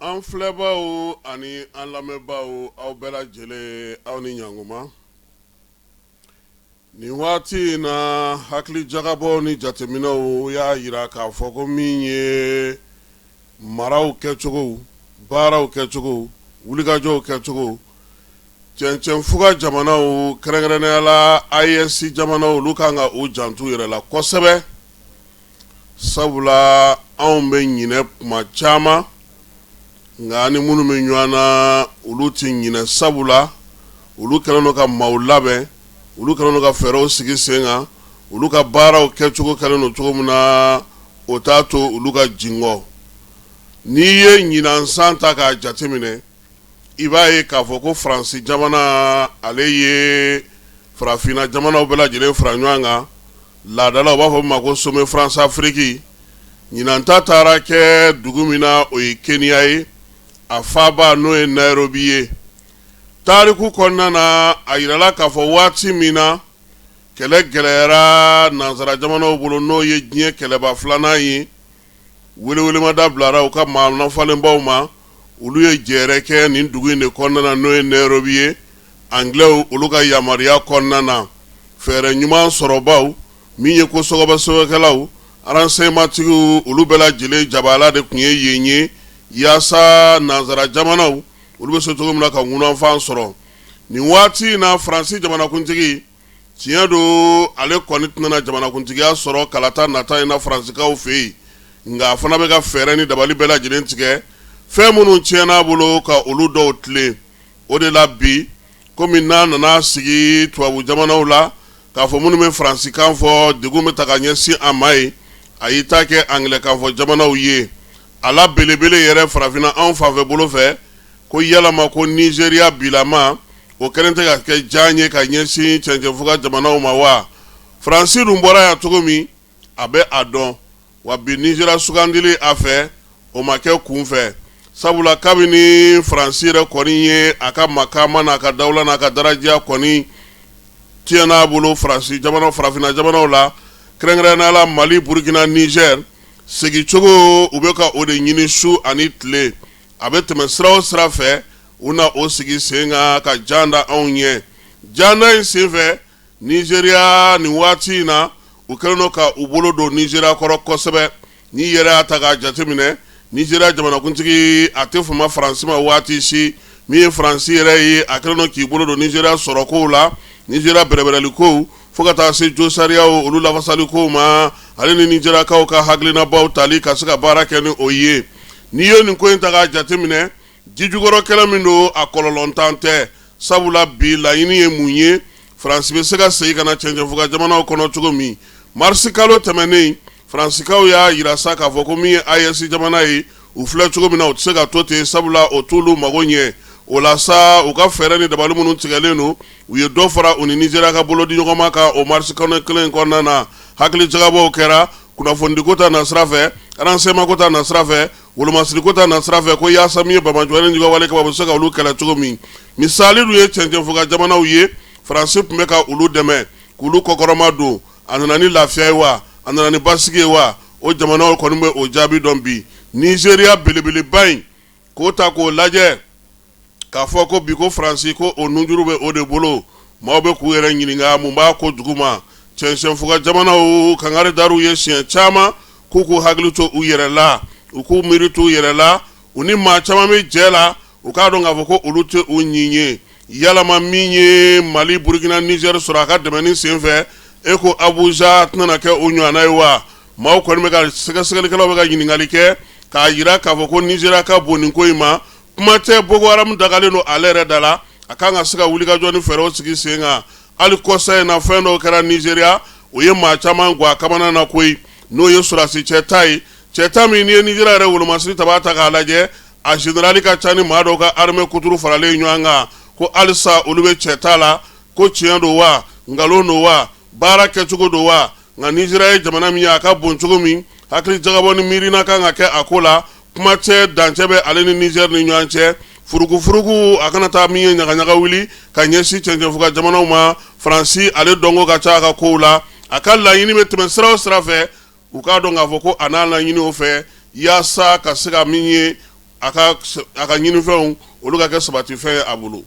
An filɛbaw ani an lamɛnbaaw, aw bɛɛ lajɛlen, aw ni ɲankuma. Nin waati in na, hakili jagabɔw ni jateminɛw y'a jira k'a fɔ ko min ye maraw kɛcogo, baaraw kɛcogo, wulikajɔw kɛcogo, cɛncɛnfuga jamanaw, kɛrɛnkɛrɛnnenya la AES jamanaw, olu kan ka u janto u yɛrɛ la kosɛbɛ. Sabula anw bɛ ɲinɛ kuma caman, nka ni minnu bɛ ɲɔgɔn na, olu tɛ ɲinɛ. Sabula olu kɛlen don ka maaw labɛn, olu kɛlen don ka fɛɛrɛw sigi sen kan, olu ka baaraw kɛcogo kɛlen don cogo min na, o t'a to olu ka jingɔ. N'i ye ɲinan san ta k'a jateminɛ, i b'a ye k'a fɔ ko Faransi jamana, ale ye farafinna jamanaw bɛɛ lajɛlen fara ɲɔgɔn kan. Laadala u b'a fɔ min ma ko sommet France Afrique. Ɲinan ta taara kɛ dugu min na, o ye Kenya ye, a faaba n'o ye Nairobi ye. Tariku kɔnɔna na, a jirala k'a fɔ waati min na kɛlɛ gɛlɛyara nansara jamanaw bolo, n'o ye diɲɛ kɛlɛba filanan ye, welewelemada bilara u ka maa nafalenbaw ma. Olu ye jɛrɛ kɛ nin dugu in de kɔnɔna na, n'o ye Nairobi ye. Anglais olu ka yamaruya kɔnɔna na, fɛɛrɛ ɲuman sɔrɔbaw min ye ko sɔgɔbɛsɔgɔkɛlaw, renseignement tigiw, olu bɛɛ lajɛlen jabala de tun ye yen ye, yaasa nansara jamanaw olu bɛ se cogo min na ka ŋunanfan sɔrɔ. Nin waati in na, Faransi jamanakuntigi, tiɲɛ don, ale kɔni tɛna jamanakuntigiya sɔrɔ kalata nata in na Faransikaw fɛ yen, nka a fana bɛ ka fɛɛrɛ ni dabali bɛɛ lajɛlen tigɛ, fɛn minnu tiɲɛna a bolo ka olu dɔw tilen. O de la bi, komi n'a nana sigi tubabu jamanaw la k'a fɔ minnu bɛ faransikan fɔ, degun bɛ ta ka ɲɛsin a ma yen, a y'i ta kɛ angilɛkan fɔ jamanaw ye. A la belebele yɛrɛ, farafinna anw fanfɛ bolo fɛ, ko yalama ko Nizeriya bilama, o kɛlen tɛ ka kɛ jan ye ka ɲɛsin cɛncɛnfuga jamanaw ma wa? Faransi dun bɔra yan cogo min, a bɛ a dɔn wa. Bi Nizeriya sugandili a fɛ, o ma kɛ kunfɛ, sabula kabini Faransi yɛrɛ kɔni ye a ka makama n'a ka dawula n'a ka daraja kɔni tiɲɛna a bolo Faransi jamana, farafinna jamanaw la, kɛrɛnkɛrɛnnenya la Mali, Burukina, Nizɛri, segincogo u bɛ ka o de ɲini su ani tile. A bɛ tɛmɛ sira o sira fɛ, u na o sigi sen kan ka jan da anw ɲɛ. Janda in senfɛ, Nizeriya, nin waati in na, u kɛlen don ka u bolo don Nizeriya kɔrɔ kosɛbɛ. N'i yɛrɛ y'a ta k'a jateminɛ, Nizeriya jamanakuntigi, a tɛ fama Faransi ma waati si. Min ye Faransi yɛrɛ ye, a kɛlen don k'i bolo don Nizeriya sɔrɔkow la, Nizeriya bɛrɛbɛrɛlikow, fo ka taa se josariyaw olu lafasalikow ma, ale ni Nizeriyakaw ka hakilinabaw tali ka se ka baara kɛ ni o ye. N'i ye nin ko in ta k'a jateminɛ, jijukɔrɔ kɛlɛ min don, a kɔlɔlɔntan tɛ. Sabula bi laɲini ye mun ye? Faransi bɛ se ka segin ka na cɛncɛnfuga jamanaw kɔnɔ cogo min. Marisi kalo tɛmɛnen, Faransikaw y'a jira sa k'a fɔ ko min ye AES jamana ye, u filɛ cogo min na, u tɛ se ka to ten, sabula o t'olu mago ɲɛ. O la sa, u ka fɛɛrɛ ni dabali minnu tigɛlen don, u ye dɔ fara u ni Nizeriya ka bolodiɲɔgɔnma kan o marisi kalo kelen in kɔnɔna na. Hakilijagabɔw kɛra kunnafonidiko ta nasira fɛ, renseignement ko ta nasira fɛ, wolomasiriko ta nasira fɛ, ko yaasa min ye banbaanciwale ni wale kɛbaaw bɛ se ka olu kɛlɛ cogo min. Misali dun ye cɛncɛnfuga jamanaw ye, Faransi tun bɛ ka olu dɛmɛ k'olu kɔkɔrɔma don. A nana ni lafiya ye wa? A nana ni basigi ye wa? O jamanaw kɔni bɛ o jaabi dɔn bi. Nizeriya belebeleba in, k'o ta k'o lajɛ k'a fɔ ko bi ko Faransi ko o nunjuru bɛ o de bolo, maaw bɛ k'u yɛrɛ ɲininka mun b'a ko duguma. Cɛncɛnfuga jamanaw kangari dar'u ye siɲɛ caman k'u k'u hakili to u yɛrɛ la, u k'u miiri t'u yɛrɛ la. U ni maa caman bɛ jɛ la, u k'a dɔn k'a fɔ ko olu tɛ u ɲin ye. Yalama min ye Mali, Burukina, Nizɛri sɔrɔ a ka dɛmɛni senfɛ, e ko Abuja tɛna kɛ o ɲɔgɔnna ye wa? Maaw kɔni bɛ ka sɛgɛsɛgɛlikɛlaw bɛ ka ɲininkali kɛ k'a jira k'a fɔ ko Nizeriya ka bon nin ko in ma. Kuma tɛ, Boko Haram dagalen don ale yɛrɛ da la, a kan ka se ka wulikajɔ ni fɛɛrɛw sigi sen kan. Hali kɔsa in na, fɛn dɔw kɛra Nizeriya, o ye maa caman gwan a kamana na koyi, n'o ye sɔrɔdasi cɛta ye. Cɛta min, n'i ye Nizeriya yɛrɛ wolomasiri ta b'a ta k'a lajɛ, a général ka ca ni maa dɔw ka armée kuturu faralen ɲɔgɔn kan, ko halisa olu bɛ cɛta la. Ko tiɲɛ don wa, nkalon don wa, baara kɛcogo don wa? Nka Nizeriya ye jamana min ye, a ka bon cogo min, hakili jagabɔ ni miirina kan ka kɛ a ko la. Kuma tɛ, dancɛ bɛ ale ni Nizɛri ni ɲɔgɔn cɛ. Furukufuruku a kana taa min ye ɲagaɲaga wuli ka ɲɛsin cɛncɛnfuga jamanaw ma. Faransi, ale dɔnko ka ca a ka kow la. A ka laɲini bɛ tɛmɛ sira o sira fɛ, u k'a dɔn k'a fɔ ko a n'a laɲini o fɛ yaasa ka se ka min ye a ka ɲinifɛnw olu ka kɛ sabatifɛn ye a bolo.